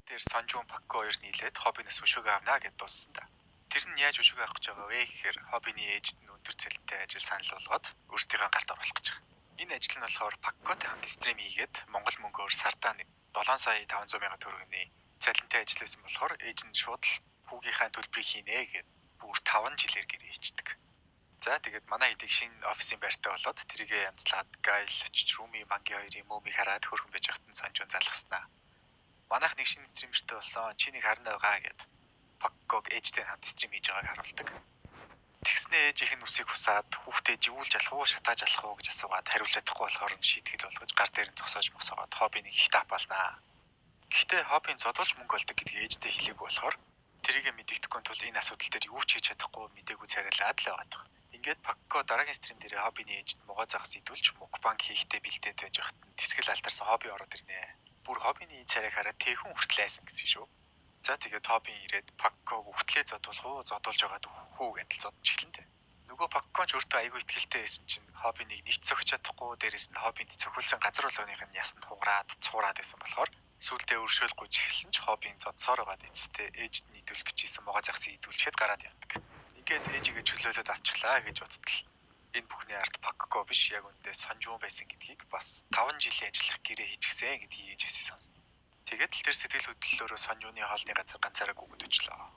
дээр Сонжун Пакко хоёр нийлээд Хобинос өшөөгөө авнаа гэд дууссан та. Тэр нь яаж өшөөгөө авах гэж байгаа вэ гэхээр Хобины ээжд нь өндөр цалинтай ажил санал болгоод өөрсдийнхөө гарт оруулах гэж байгаа. Энэ ажил нь болохоор Паккотой хамт стрим хийгээд Монгол мөнгөөр сардаа нэг 7 сая 500 мянган төгрөгийн цалинтай ажил байсан болохоор ээж нь шууд л хүүгийнхаа төлбөрийг хийнэ гэд бүр 5 жилээр гэрээ хийчдэг. За тэгээд манай хэдийг шинэ офисын байртай болоод тэрийгэ янзлаад Гайл очиж Руми Манги хоёрын мөмийг хараад хөрхөн байж хатан Сонжун залгаснаа. Манайх нэг шинэ стримертэй болсон, чи нэг харна байгаа гэд Пакког ээжтэй хамт стрим хийж байгааг харуулдаг. Тэгснээ ээжийнх нь үсийг хусаад хүүхдээ живүүлж алах уу, шатааж алах уу гэж асуугаад хариулж чадахгүй болохоор нь шийтгэл болгож гар дээр нь зогсоож мосоогоод Хобиныг их таапалнаа. Гэхдээ Хобин зодуулж мөнгө олдог гэдгийг ээжтэй хэлээгүй болохоор тэрийг мэдэгдэхгүй тул энэ асуудал дээр юу ч хийж чадахгүй мдээгүй царайлаад л байгаа. Ингээд Пакко дараагийн стрим дээр Хобины ээжд могоо загас идүүлж мукбанг хийхдээ бэлдээд байж байхад нь тэсгэл алдарсан Хоби ороод ирнэ. Бүр Хобины царайг хараад тэхэн хүртэл айсан гэсэн шүү. За тэгээд Хобин ирээд Пакког үхтлээ зодуулах уу, зодуулж байгаад өгөх үү гэдэл зодж эхлэн дээ. Нөгөө Пакко ч өөртөө айгүй итгэлтэй байсан чинь Хобиныг нэг цогч чадахгүй, дээрэс нь Хобинд цохиулсан газар болгоных нь ясанд хугараад цуураад байсан болохоор сүүлдээ өршөөлгүйж эхэлсэн ч Хобин зодсоор байгаад эцэстээ ээжд нь идүүлэх гэж исэн могоо загсыг идүүлчихэд гараад явдаг. Ингээд ээжигээ чөлөөлөд авчихлаа гэж бодтол. Энэ бүхний ард Пакко биш, яг үндэ Сонжун байсан гэдгийг бас 5 жилийн ажиллах гэрээ хийчихсэн гэдгийг ээжээсээ сонсно. Тэгээд л тэр сэтгэл хөдлөлөөрөө Сонжуны хоолны газар ганцаараа гүгэнд очлоо.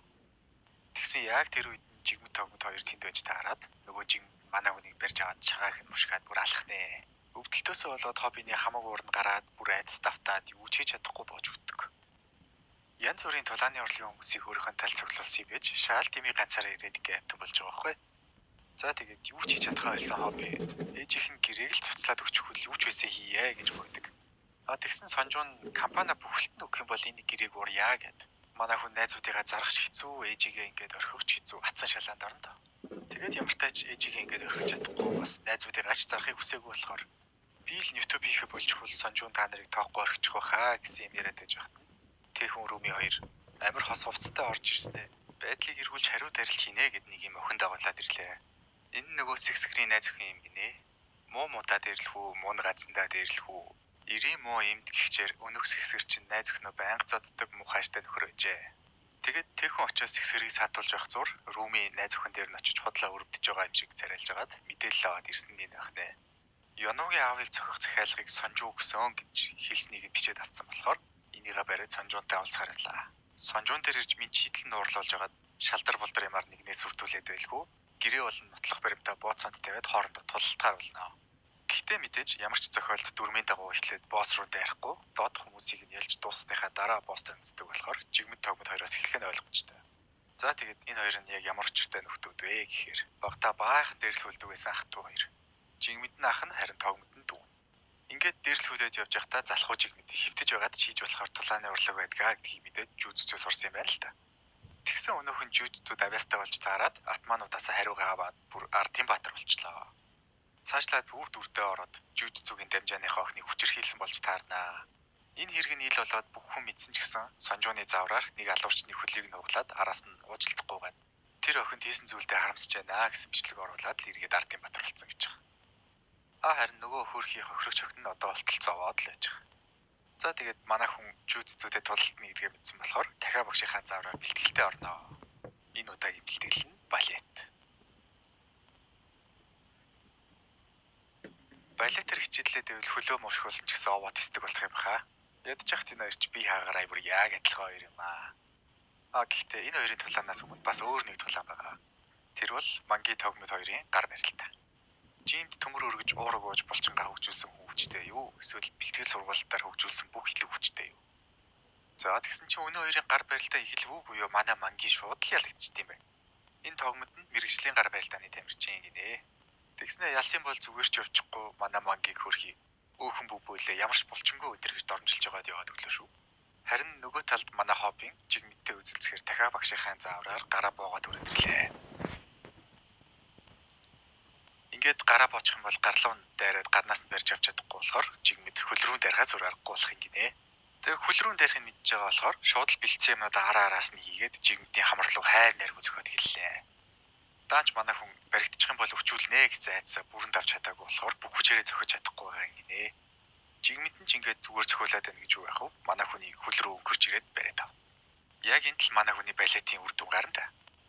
Тэгсэн яг тэр үед нь Жигмэд Тогмод хоёр тэнд байж таарад нөгөө Жигмэд манай хүнийг барьж аваад чагаах нь мушгаад бүр алах нэ. Өвдөлтөөсөө болоод Хобины хамаг уурн гараад бүр айдас давтаад юу ч хийж чадахгүй боож өгдөг. Янз бүрийн тулааны орлогын хүмүүсийг өөрийнхөө талд цуглуулсан юм байж шаал дими ганцаараа ирээд ингээ амтан болж байгаа байхгүй. За тэгээд юу ч хийж чадхаа байсан Хоби ээжийнх нь гэрээг л цуцлаад өгчихвөл юу ч байсан хийе гэж гуйдаг. А тэгсэн Сонжун компани бүхэлд нь өгөх юм бол энэ гэрээг урья гэд. Манай хүн найзуудыгаа зарах ч хэцүү, ээжигээ ингээд орхих ч хэцүү, атсан шалаанд орно доо. Тэгээд ямар тач ээжигээ ингээд орхиж чадахгүй бас найзуудыгаа ч зарахыг хүсээгүй болохоор би л YouTube хийхэ болчихвол Сонжун та нарыг тоохгүй орхичих байхаа гэсэн юм яриад байж багт. Тэхэн Руми хоёр амар хос хувцастай орж ирснэ. Байдлыг эргүүлж хариу дарилт хийнэ гэд нэг юм охин дагуулад ирлээ. Энэ нөгөө сэгсгэрийн найз охин юм гинэ. Муу муудаа дэрлэх үү, муу газандаа дэрлэх үү? Ирийн муу эмд гихчээр өнөөх сэгсгэр чинь найз охиноо байнга зоддог муухайштай нөхөр байжээ. Тэгээд тэхэн очиод сэгсгэрийг саатуулж явах зур Руми найз охин дээр нь очиж худлаа өрөвдөж байгаа юм шиг царайлж хагаад мэдээлэл аваад ирсэн нь энэ байх нэ. Янугийн аавыг цохих захиалгыг Сонжуу өгсөн гэж хэлснийг бичээд авсан болохоор энийгээ бариад Сонжуунтай уулзахаар явлаа. Сонжуун дээр ирж минь чийдэл нь уурлуулж хагаад шалдар булдар юмар нэгнээс сүрдүүлээд байлгүй. Гэрээ болон нотлох баримтаа бууцаанд тавиад хоорондоо тулалтгаар болно. Гэхдээ мэдээж ямар ч зохиолд дүрмийн дагуу эхлээд босс руу дайрахгүй доод хүмүүсийг нь ялж дууссныхаа дараа босс тэмцдэг болохоор Жигмэд Тогмод хоёроос эхлэх нь ойлгомжтой. За тэгээд энэ хоёр нь яг ямар учиртай нөхдүүд вэ гэхээр багтаа баахан дээрлэхүүлдэг байсан ах トゥ хоёр. Жигмэд нь ах нь харин Тогмод нь дүү. Ингээд дээрлэхүүлээд явж байхдаа залхуу Жигмэд хөвтөж байгаад чийж болохоор тулааны урлаг байдгаа гэдгийг мэдээд жүзцөө сурсан юм байна л та. Тэгсэн өнөөхөн жүзцүүд авьяастай болж таарад атмануудаас хариугаа аваад бүр ардын баатар болчлоо. Цаашлаад бүр дүрдээ ороод жүжицүгийн дамжааныхаа охиныг хүчирхийлсэн болж таарнаа. Энэ хэрэг нь ил болоод бүх хүн мэдсэн ч гэсэн Сонжууны заавраар нэг алуурчны хөлийг нь углаад араас нь уучлахгүй тэр охинд хийсэн зүйлдээ харамсаж байна гэсэн бичлэг оруулаад л эргээд ардын баатар болсон гэж байгаа. А харин нөгөө хөрхий хохирогч охин нь одоо болтол зовоод л байж байгаа. За тэгээд манай хүн жүжицүүдэд тулалтна гэдгээ мэдсэн болохоор дахиад багшийнхаа заавраар бэлтгэлтэй орноо. Энэ удаагийн бэлтгэл нь балет. Балетэр хичээллээд байвал хөлөө мушгуулсан ч гэсэн овоо тэсдэг болох юм хаа. Ядаж яхад энэ хоёр чи бие хаагаар аяр яг адилхан хоёр юм аа. А гэхдээ энэ хоёрын тулаанаас өмнө бас өөр нэг тулаан байгаа. Тэр бол Манги Тогмод хоёрын гар барилтаа. Жимд төмөр өргөж уураг ууж булчингаа хөгжүүлсэн хүн хүчтэй юу? Эсвэл бэлтгэл сургалтаар хөгжүүлсэн бүх илүү хүчтэй юу? За тэгсэн чинь өнөө хоёрын гар барилдаа эхэлв үү буюу манай Манги шууд л ялагдчихд юм байна. Энэ Тогмод нь мэрэгжлийн гар барилдааны тамирчин гинэ. Тэгснэ ялсан бол зүгээр ч явчихгүй манай Мангийг хөрхий. Өөхөн бүбүүлээ ямар ч булчингүй өдр гэж доромжилж байгаад яваад өглөө шүү. Харин нөгөө талд манай Хобин Жигмэдтэй үзэлцэхээр дахиад багшийнхаа заавраар гараа боогоод өрөөд ирлээ. Ингээд гараа боочих юм бол гарлуу дайраад гарнаас нь барьж авч чадахгүй болохоор Жигмэд хөл рүү дайрахаас өөр аргагүй болох юм гинэ. Тэгээ хөл рүү дайрахыг мэдж байгаа болохоор шууд л бэлдсэн юмнуудаа араа араас нь хийгээд Жигмэдийн хамар руу хайр найргүй зөхиод хэллээ. Даанч манай хүн баригдчих юм бол өвчүүлнэ гэж зайдсаа бүрэн давж чадаагүй болохоор бүх хүчээрээ зөхиж чадахгүй байгаа юм гинэ. Жигмэд нь ч ингээд зүгээр цохиулаад байна гэж юу яах вэ? Манай хүний хөл рүү өнгөрч ирээд бариад ав. Яг энэ тал манай хүний балетын үр дүн гарна да.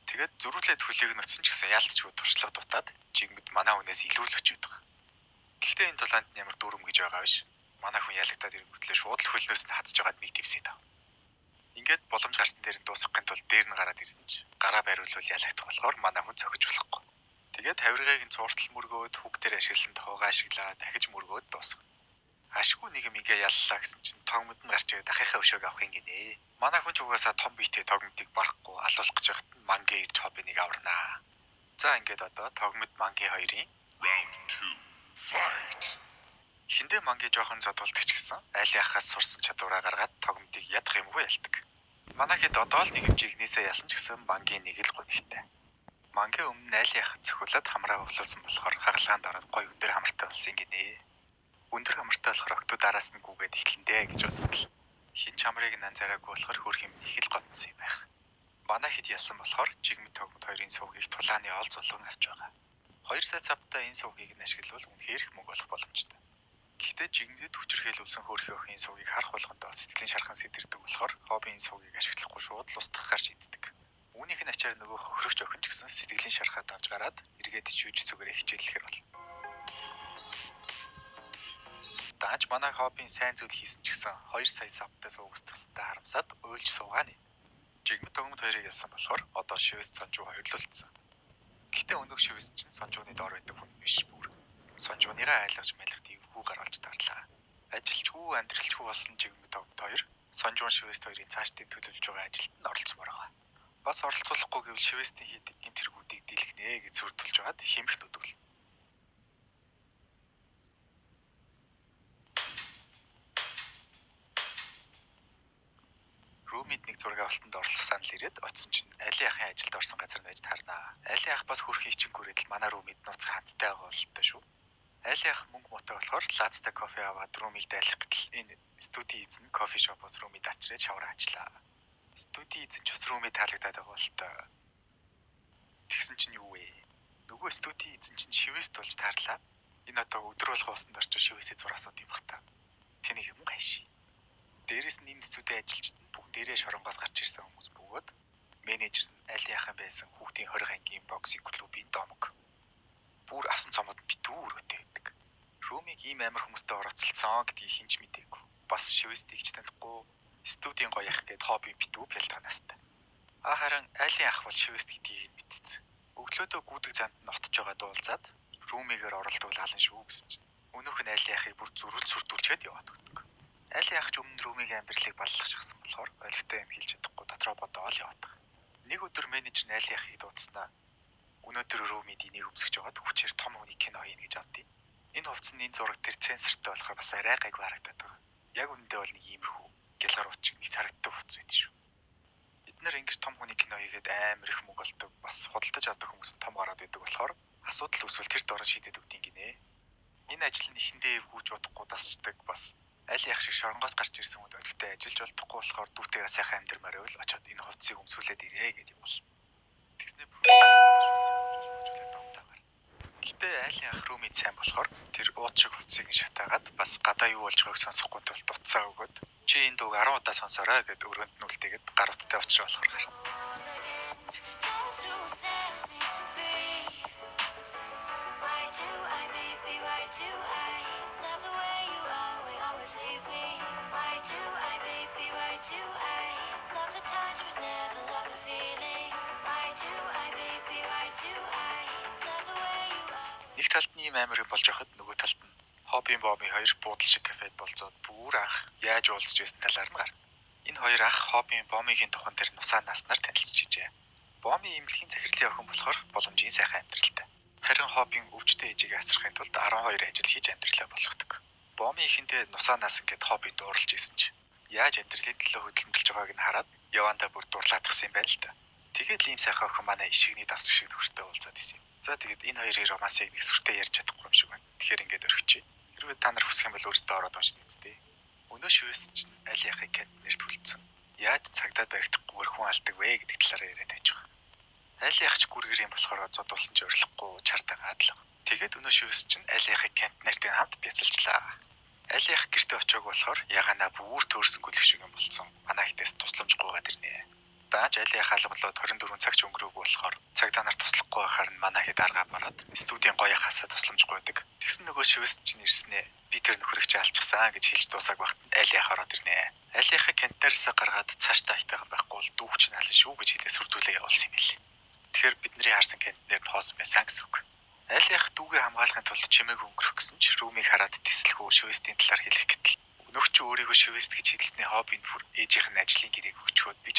Тэгээд зөрүүлээд хөлийг нь өтсөн ч гэсэн яалтчгүй туршлага дутаад жигмэд манай хүнээс илүү л өчөөд байгаа. Гэхдээ энэ тулаанд нь ямар дүрм гэж байгаа биш. Манай хүн ялагдаад ирэнгүүтлээ шууд л хөлнөөс нь хатж байгаад нэг твсээд ав. Ингээд боломж гарсан дээр нь дуусгахын тулд дээр нь гараад ирсэн ч гараа бариулвал ялагдах болохоор манай хүн цохиж болохгүй. Тэгээд хавиргааг нь цууртал мөргөөд хүүг дээр ашиглан тоогоо ашиглаа дахиж мөргөөд дуусгав. Ашгүй нэг юм ингээ яллаа гэсэн чинь тогмод нь гарч ирээд ахынхаа өшөөг авах юм гинэ. Манай хүн ч угаасаа том биетэй тогмодыг барахгүй алуулах гэж байхад нь манги ирж хоббиныг аварнаа. За ингээд одоо тогмод манги хоёрын Round 2. Fight. Эхэндээ манги жоохон зодуулдаг ч гэсэн аль яхаас сурсан чадвараа гаргаад тогмодыг ядах юмгүй ялдаг. Манай хэд одоо л нэг хэмжээ игнээсээ ялсан ч гэсэн мангийн нэг л гонигтай. Манги өмнө нь аль яхад цохиулаад хамраа хөвлүүлсэн болохоор хагалгаанд ороод гой өндөр хамартай болсон гинэ. Өндөр хамартай болохоор октод араас нь гүгээд эхлэндэ гэж бодтол. Хин ч хамрыг нь анзаараагүй болохоор хөрх юм их л гомдсон юм байх. Манай хэд ялсан болохоор жигмэд тогмод хоёрын сувгийг тулааны ол зулган авч байгаа. 2 сая цавтай энэ сувгийг нь ашиглавал үнэхээр их мөнгө олох боломжтой. Гэхдээ жигмэдэд хүчирхийлүүлсэн хөөрхий охин сувгийг харах болгондоо сэтгэлийн шархан сэтэрдэг болохоор хоббийн сувгийг ашиглахгүй шууд л устгахаар шийддэг. Үүнийх нь ачаар нөгөө хохирогч охин ч гэсэн сэтгэлийн шархаа давж гараад эргээд чүүж зүгээрээ хичээллэхэр болно. Дааж манай хоббийн сайн зүйл хийсэн ч гэсэн 2 сая савтай суугсдагсантай харамсаад уйлж суугаа нэ. Жигмэд тогмод хоёрыг ялсан болохоор одоо шивэс сонжуу хоёр л үлдсэн. Гэхдээ өнөөх шивэс чинь сонжууны доор байдаг хүн биш бүр. Сонжууныгаа айлгаж мэлэх дийвгүй гаргалж тарлаа. Ажилчгүй амьдралчгүй болсон жигмэд тогмод хоёр сонжуун шивэст хоёрын цаашдын төлөвлөж байгаа ажилд нь оролцмоор байгаа. Бас оролцуулахгүй гэвэл шивэстийн хийдэг гэмт хэрэгүүдийг дийлгэнэ гэж сүрдүүлж байгаад хэмх нүдүүл. Румид нэг зураг авалтанд оролцох санал ирээд очсон чинь алин ахын ажилд орсон газар нь байж таарнаа. Алин ах бас хөрх хичэнгүүрээд л манай румид нууцхан хандтай байгаа бололтой шүү. Алин ах мөнгө муутай болохоор лазтай кофе аваад румиг дайлах гэтэл энэ студийн эзэн кофе шопоос румид авчирээд шавраа хачлаа. Студийн эзэн ч бас румид таалагдаад байгаа бололтой. Тэгсэн чинь юу вэ? Нөгөө студийн эзэн чинь шивээс тулж таарлаа. Энэ одоо өдөр болго усанд орчих шивээсээ зураасууд юм бах та. Тэнийг юм гайш. Дээрээс нь энэ студийн ажилчид нь бүгдээрээ шоронгоос гарч ирсэн хүмүүс бөгөөд менежер нь аль яхан байсан хүүхдийн 20 ангийн боксинг клубын домог. Бүр авсан цомод нь битүү өрөөтэй байдаг. Румиг ийм амар хүмүүстэй орооцолцсон гэдгийг хинч мдээгүй. Бас шивэстийг ч танихгүй студийн гоё ах гээд хобби битүү пялтганаастай. А харин айлын ах бол шивэст гэдгийг нь мэдсэн. Өглөөдөө гүдэг замд нь отож байгаа дуулзаад румигээр оролдвол алан шүү гэсэн чинь өнөөх нь айлын ахыг бүр зүрүүл сүрдүүлчихэд яваад өгдөг. Айлын ах ч өмнө румигийн амьдралыг баллах шахсан болохоор олигтой юм хэлж чадахгүй дотроо бодоол яваад байгаа. Нэг өдөр менежер нь айлын ахыг дуудснаа өнөөдөр румид энийг өмсөж байгаад хүчээр том хүний кино хийнэ гэж авдیں۔ Энэ хувцас нь энэ зураг дээр сенсортой болохоор бас арай гайгүй харагдаад байгаа. Яг үнэндээ бол нэг иймэрхүү гялгар уучиг нэг царагддаг хувцас байд шүү. Эднэр ингэж том хүний кино хийгээд амар их мөнгө олдог бас худалдаж авдаг хүмүүс нь том гараад байдаг болохоор асуудал үүсвэл тэр дорн шийдээд өгдөг гинэ. Энэ ажил нь эхэндээ эвгүүж удахгүй дасчдаг бас аль ях шиг шоронгоос гарч ирсэн хүнд олигтой ажиллаж болдохгүй болохоор дүүтэйгээ сайхан амьдрмаар байвал очоод энэ хувцсыг өмсүүлээд ирээ гэж явуул. Тэгснээ Гэтэ айлын ах румид сайн болохоор тэр ууд шиг хувцсыг нь шатаагаад бас гадаа юу болж байгааг сонсохгүй тул дутсаа өгөөд чи энэ дууг 10 удаа сонсоорой гэд өрөөнд нь үлдээгээд гар уттай учраа болохоор гарна. Just to set me free. Why do I, baby? Why do I love the way you always, always leave me? Why do I, baby? Why do I love the touch but never love the feeling? Why do I, baby? Why do I love the way you always? Нэг талд нь ийм амар юм болж байхад нөгөө талд нь Хоббин Бобын хоёр буудал шиг кафед болцоод бүр анх яаж уулзч байсан талаар нь гарна. Энэ хоёр ах Хоббин Бомигийн тухан дээр нусаа наснаар танилцж ижээ. Боми эмнэлгийн захирлын охин болохоор боломжийн сайхан амьдралтай. Харин Хоббин өвчтөе ээжигээ асрахын тулд 12 ажил хийж амьдралаа болгодог. Боми эхэндээ нусаа наасан гэд Хоббинд уурлж исэн чи яаж амьдралын төлөө хөдөлмөрлөж байгааг нь хараад явандаа бүр дурлаадахсан юм байна л да. Тэгээд л ийм сайхан охин манай ишигний давсаг шиг нөхөртэй уулзаад исэн юм. За тэгээд энэ хоёрын романсыг нэг сүртэй ярьж чадахгүй юм шиг байна. Тэгэхээр ингээд орхичих. Хэрвээ та нар хүсэх юм бол өөртөө ороод уншина үстэй. Өнөө шивээс чинь аль яхыг контейнерт хүлцсэн. Яаж цагдаад баригдахгүйгээр хүн алдаг вэ гэдэг талаараа яриад байж байгаа. Аль ях ч гүргэр юм болохоор зодуулсан ч ойрлохгүй чартаагаад л. Тэгээд өнөө шивээс чинь аль яхыг контейнертэй хамт бяцалжлаа. Алиах гэрте очиог болохоор ягаана бүр төөрсөн гөлөг шиг юм болцсон. Манай ихтээс тусламж гуйгаад ирнэ. Дааж алиах алгалууд 24 цагч өнгөрөөгүй болохоор цагдаа нар туслахгүй байхаар нь манай хэд аргаа бараад студийн гоё хасаа тусламж гуйдаг. Тэгсэн нөгөө шивэст чинь ирснээ. Би тэр нөхрийг чи алчихсан гэж хэлж дуусааг багт алиах ороод ирнэ. Алиахыг контейнероос гаргаад цаашдаа айтайхан байхгүй бол дүүх чинь ална шүү гэж хэлээ сүрдүүлээ явуулсан юм билээ. Тэгэхээр бидний харсан контейнер нь хоосон байсан гэсэн үг. Алиах дүүгээ хамгаалахын тулд чимээг өнгөрөх гэсэн чи рүүмийг хараад тэсэлхүү шивэстийн талаар хэлэх гэтэл өнөөх чи өөрийгөө шивэст гэж хэлсний хобби нь бүр ээжийнх нь ажлын гэрээг өгчхөөд би